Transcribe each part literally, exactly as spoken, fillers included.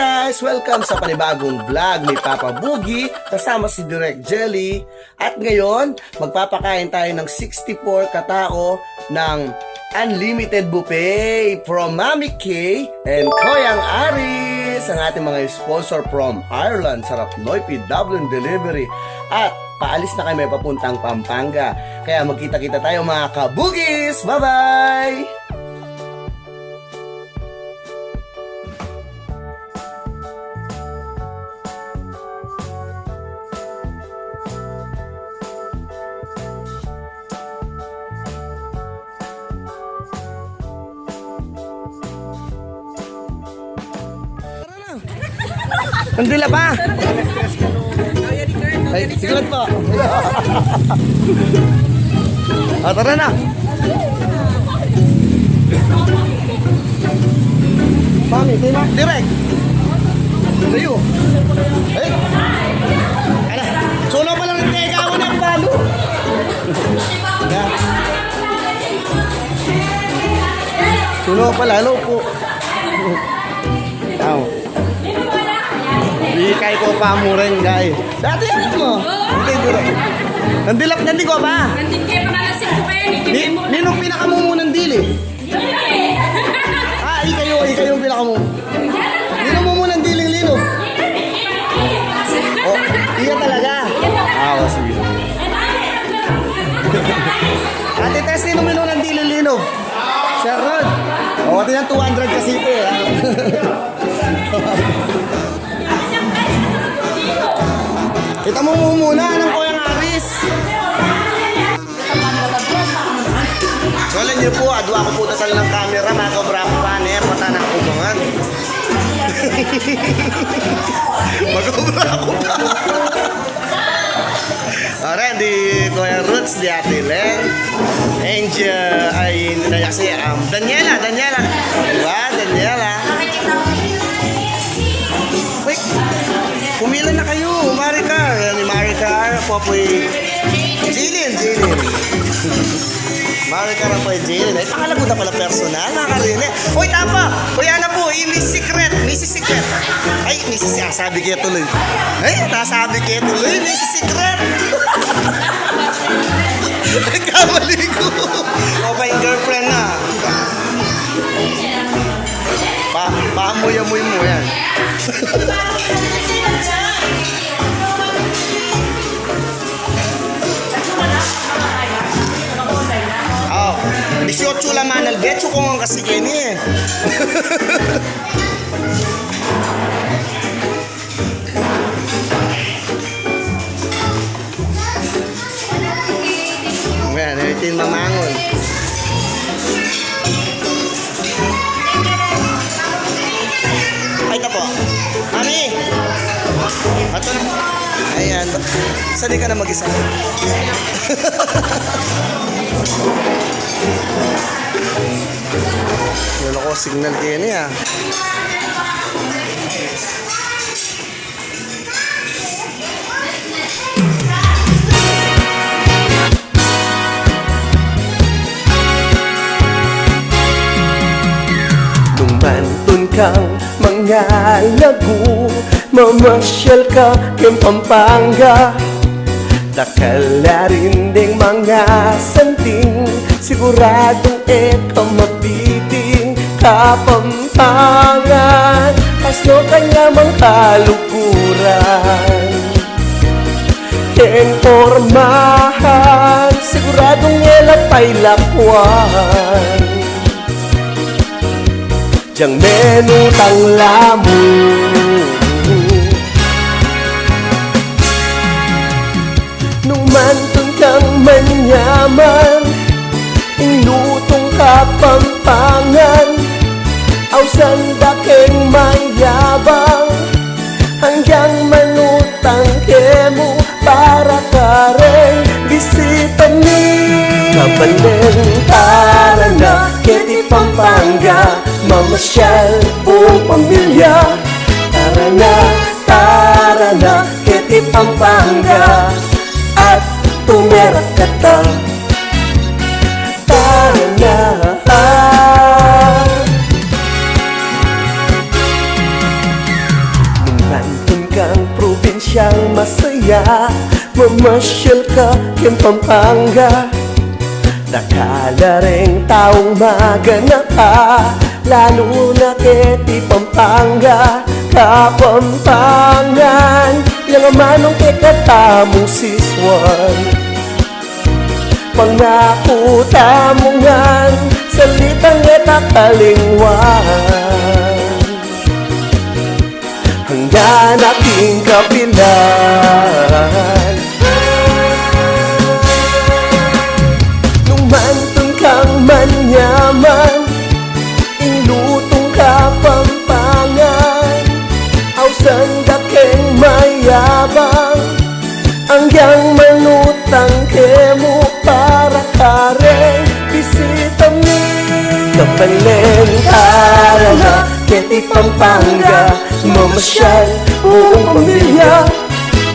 Guys, welcome sa panibagong vlog ni Papa Boogie kasama si Direk Jelly. At ngayon, magpapakain tayo ng sixty-four katao ng unlimited buffet from Mami Kay and Koyang Aris, ang ating mga sponsor from Ireland, Sarap Noy P W and Delivery. At paalis na kami papuntang Pampanga. Kaya magkita-kita tayo, mga kabugis! Bye-bye! Nandila pa. Ay, sige lang po. Ah, tara na. Mami, di na. Direk. Layo. Eh? Ala, solo pa lang, teka ako na, palo. Yan. Solo pa, lalo po. Tao. Di kay ko pa mo rin, guy. Dati yan mo. Hindi, hindi. Nandilap, nandi ko pa. Nandin kayo, pangalasing ko kayo, ni Ni, Kimimo. Ninong pinakamumunang dili? Ah, ikayo, ikayo ang pinakamu-, ninong mumunang diling lino? Oh, iya talaga. Ah, oh, sige. Ate Tess, ninong mumunang diling lino? Sir Rod. Oh, tingnan, two hundred kasi ito eh. Kita mo muna, anong Koyang Aris? So, alam niyo po, adwa ko po dasal ng camera, makabra ko pa, ne, pata na kubangan. Makabra ko pa. Ora, di Kuya Roots, di Ate Len. Angel, ay, hindi na kasi, um, Daniela, Daniela. Diba, Daniela? Wait, pumila na kayo, Maricar. Yan ni Maricar, Popoy. Jilin, Jilin. Maricar, Popoy, Jilin. Ay, pangalago na pala personal, mga karine. Uy, tapa! Uy, ano po, i-Miss Secret, Missus Secret. Ay, Missus Secret, sabi ko tuloy. Ay, nasabi ko tuloy, Missus Secret. Kamali ko. O ba yung girlfriend na? Pa, pamuya-muy mo yan. Oh, dieciocho la manal, betso ko nga kasi keni eh. Ayan, ito yung mamangon. Ay, ito po. Mami! Ito na. Ayan. Sanay ka na mag-isa. Wala ko signal kaya niya. Nung mantun kang mangalagu, mamasyal ka keng Pampanga. Dakal la rin deng mga santing, siguradung e ka mabitin Kapampangan. Pasno kanya mang kaluguran, keng pormahan, siguradung e la pay lakwan. Dyang menutang lamu. Nung mantun kang manyaman, ing lutung Kapampangan, ausan da keng mayabang, anggang manutang kemu para kareng bisita mi. Kabalen, tara na keti Pampanga, mamasyal buung pamilya. Tara na, tara na keti Pampanga, at tumera kata. Tara na. Kang probinsyang masaya, mamasyal ka king Pampanga. Dakal la ring taung maganaka, lalu na keti Pampanga, Kapampangan. Yang amanung kekatamung sisuan, pangaku tamu ngan, salitang e ta kalingwan. Hanggang ating kapilan. Nung mantun kang manyaman, ing lutung Kapampangan, ausan da keng mayabang, agyang manutang kemu para kareng bisita mi. Kabalen, tara na keti Pampanga, mamasyal buung pamilya.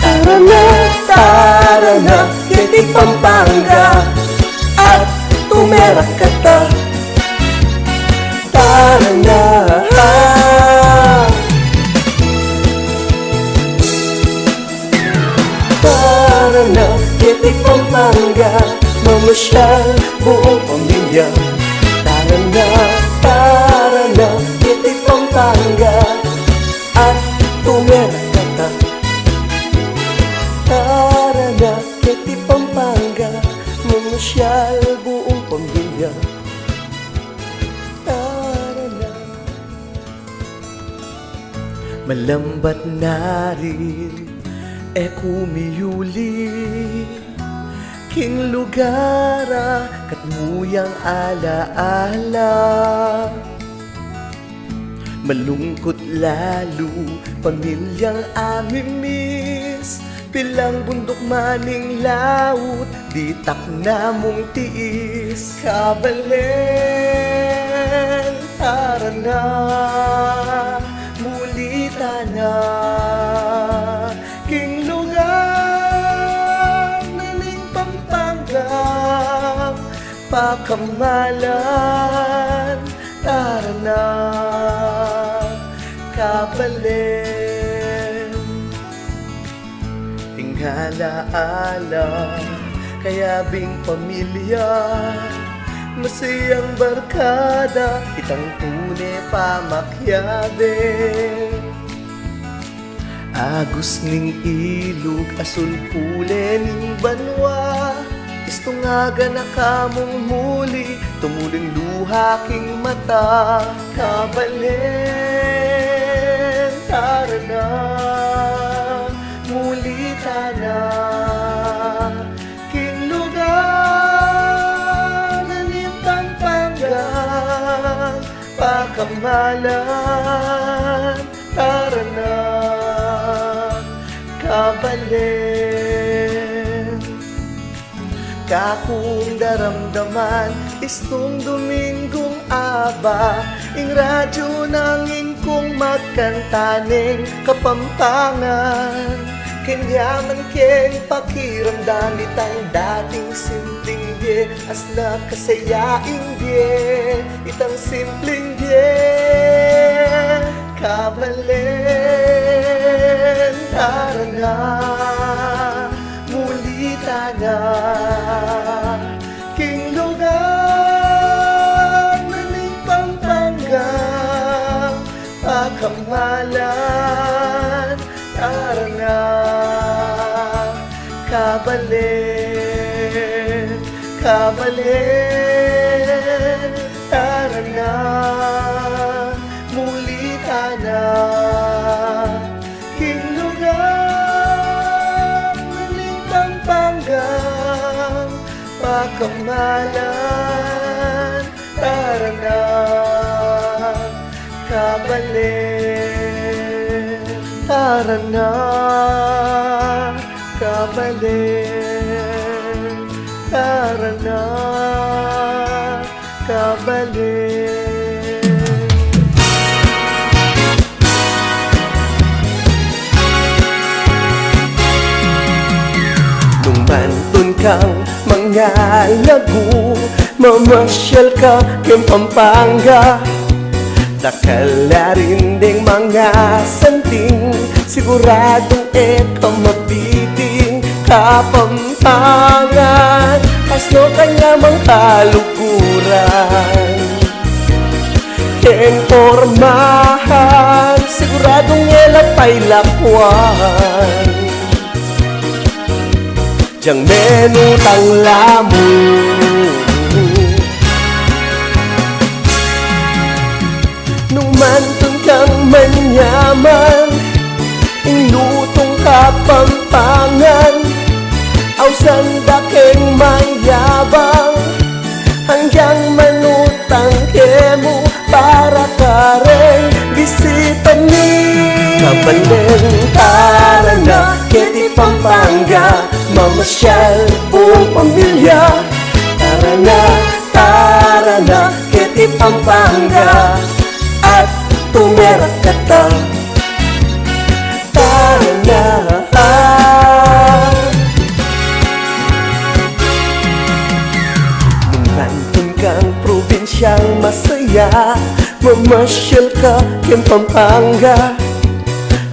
Tara na, tara na keti Pampanga, at tumera kata. Tara na. Tara na keti Pampanga, mamasyal buung pamilya. Tara na, tara na keti Pampanga, at tumera kata. Tara na keti Pampanga, mamasyal buung pamilya. Tara na. Malambat na rin e ku miyuli king lugar a kat mu yang ala-ala. Malungkut lalu pamilyang amimiss, pilang bunduk man ing laut, ditak na mung tiis. Kabalen, tara na, muli ta na king lugar na ning Pampanga, pakamalan. Tara na, kabalen. Ing ala-ala, kayabing pamilya, masayang barkada, itang tune pamakyabe. Agus ning ilug, asul kule ning banua, istung aganaka mung muli, tumuling luha king mata. Kabalen, tara na, muli ta na king lugar na ning Pampanga, pakamalan. Tara na, kabalen. Kakung daramdaman, istung Dominggung aba, ing radyu nang ing kung magkanta ning Kapampangan. Kenyaman keng pakiramdam itang dating simpleng bie, asna kasayaing bie itang simpleng bie. Kabalen, tara na, muli ta na king lugar na ning Pampanga, pakamalan. Tara na, kabalen, kabalen. Tara na, muli ta na king lugar na ning Pampanga, pakamalan. Tara na, kabalen. Tara na, kabalen. Tara na, kabalen. Nung mantun kang mangalagu, mamasyal ka keng Pampanga. Dakal la rin deng mangasanding, siguradung e ka mabiting Kapampangan. Asno kanya mang kaluguran, keng pormahan, siguradung e la pailakwan. Dyang menutang la mu. Nung mantun kang manyaman, ing lutung Kapampangan, ausan da keng mayabang, anggiyang manutang kemu para kareng bisita mi. Kabalen, tara na keti Pampanga, mamasyal buong pamilya. Tara na, tara na keti Pampanga, at tumera keta. Tara na. Nung nandun kang probinsyang masaya, mamasyal ka keng Pampanga.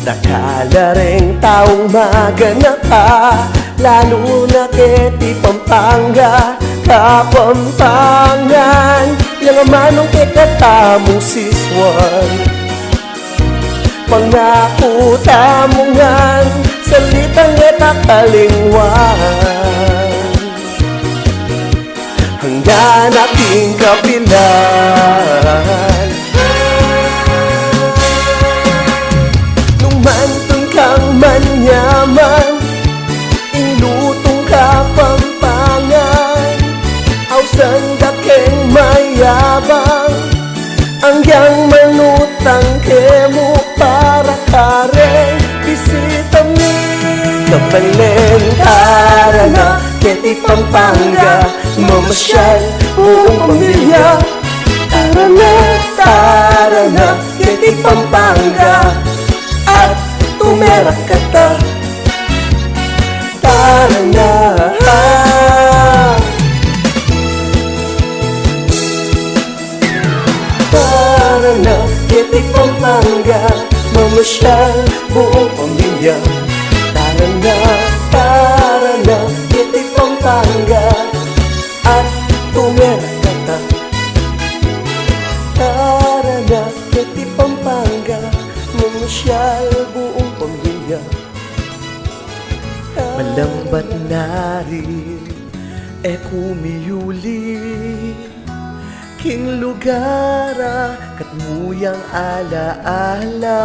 Dakal la reng taung maganaka, lalu na keti Pampanga, Kapampangan. Yang amanung kekatamung siswan, pangaku tamu ngan, salitang e ta kalingwan. Hanggang ating kapilan. Nung mantun kang manyaman, ing lutung Kapampangan, ausan da keng mayabang, anggiyang manutang kemu para kareng bisita mi. Kabalen, tara na keti Pampanga, mamasyal buong pamilya. Tara na, tara na keti Pampanga, at tumera keta. Tara na. Tara na keti Pampanga, mamasyal buong pamilya. Tara na, tara na keti Pampanga, at tumera keta. Tara na keti Pampanga, mamasyal buong pamilya. Malambat na rin e ku miyuli king lugar a katmu yang ala-ala.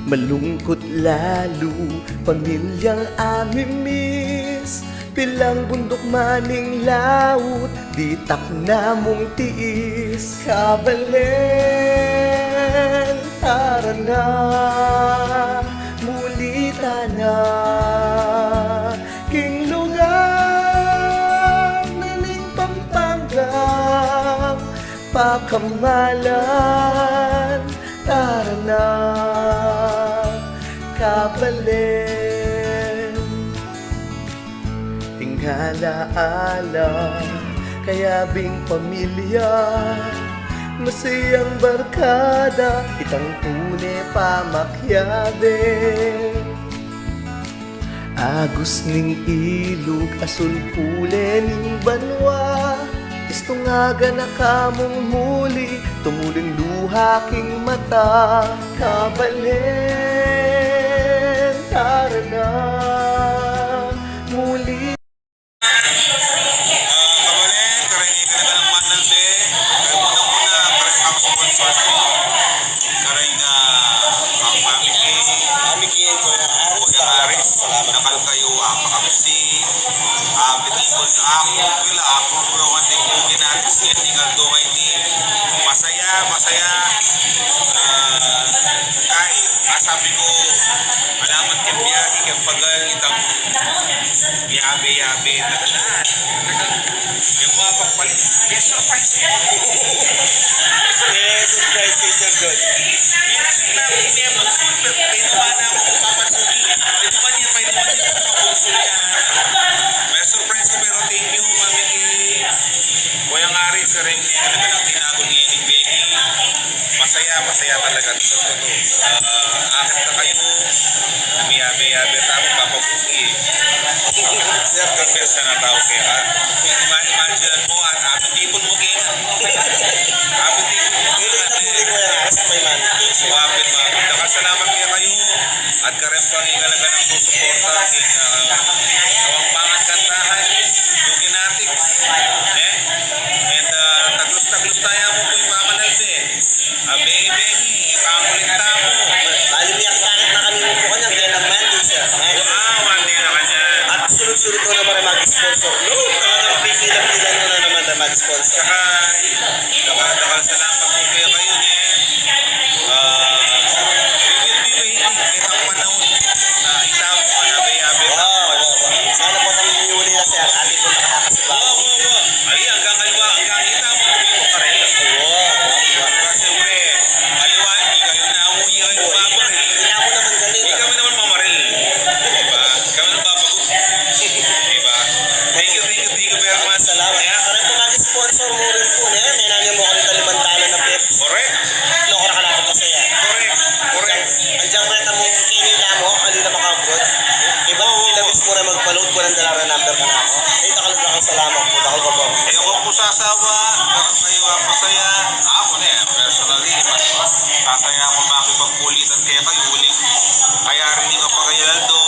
Malungkut lalu pamilyang amimiss, pilang bunduk man ing laut, ditak na mung tiis. Kabalen, tara na, muli ta na king lugar na ning Pampanga pakamalan. Tara na, kabalen. Ing ala-ala, kayabing pamilya, masayang barkada, itang tune pamakyabe. Agus ning ilug, asul pule ning banua, istung aganaka mung muli, tumuling luha king mata. Kabalen, tara na, muli. Ah, kabalen, kareng ikanaganang bandang be, kareng unang-una, kareng house sponsor, kareng, ah, ang Mami Kay, Mami Kay, Kuya Aris, Kuya Aris, salamat. Dakal kayu, ah, pakabisi, ah, pitipun, ah, kila, ah, kung ano, kung ano, kung ginagawa niya, tingal do kay ni, masaya, masaya, ah, kay, ah, sabi ko, alamat keng biyahe, keng pagal, itang yabe-yabe, talaga. Yung mga pagpalit, may surprise ko. May surprise kay Sir John. Meron sila, may mga super, may naman ako sa Papa Sugi. May naman niya, may naman niya, may surprise ko, pero thank you, Mami Kay. Kuya Ngari, Sir Rene, talaga nang tinago niya ni Ah, akit na kayu. Miyabe-yabe tamu, papabuti. Sir, ang pesta na tau kaya. Ima-, imagine mu, at apitipun mu kaya. Apitipun mu kaya. Wapit, wapit. Dakal salamat kaya kayu. At kareng pang ikalaga nang susuporta king, ah, Kapampangan Kantahan, Bukid Atik. Eh? And, ah, taglus-taglus taya mu pu ipamanalbe. Abe, abe, ipamulit tamu. Bali, miyaksakit na kami mu pu kanyan, kaya naman, di siya. Ah, Monday na kanyan. At sunod-sunod mu naman rin mag-sponsor. No, talagang pipilan-pilan mu na naman na mag-sponsor. Saka, dakal-dakal salamat pu kaya kayu, ne. Ah, we will be waiting. Kitang panahon na itamu ka na, kaya, kaya. Wow, wow, wow. Sana po kami miuli na, sir. Ati po nakakasiwa. Wow, wow, wow. Ay, anggang aliwa, anggang itamu, kami po karela. Wow, wow, wow. Kasi, siyempre, aliwa, ikayu na, uwi kayu, babaril. Ikaw naman kami. Ikaw naman mamaril. Diba? Ikaw naman babagot. Diba? Thank you, thank you, thank you very much. Salamat. Kaya, kareng pumag-sponsor mu rin pu, ne? May nanya mu kami kalimantala na pet. Correct. Loko na kalapit na saya. Correct. Correct. Andiyan reta mu, kinila mu, ali na maka-abroad. Diba, oh, kinabis mu rin magpa-load ku nang dala reng number kanaku. Ay, dakal-dakal salamat pu, dakal pu. E ku pu sasawa, dakal kayu apasaya. Aku ne, personally, sasaya ku makipagkulitan kekayu, uling kaya rin ing apagayaldo.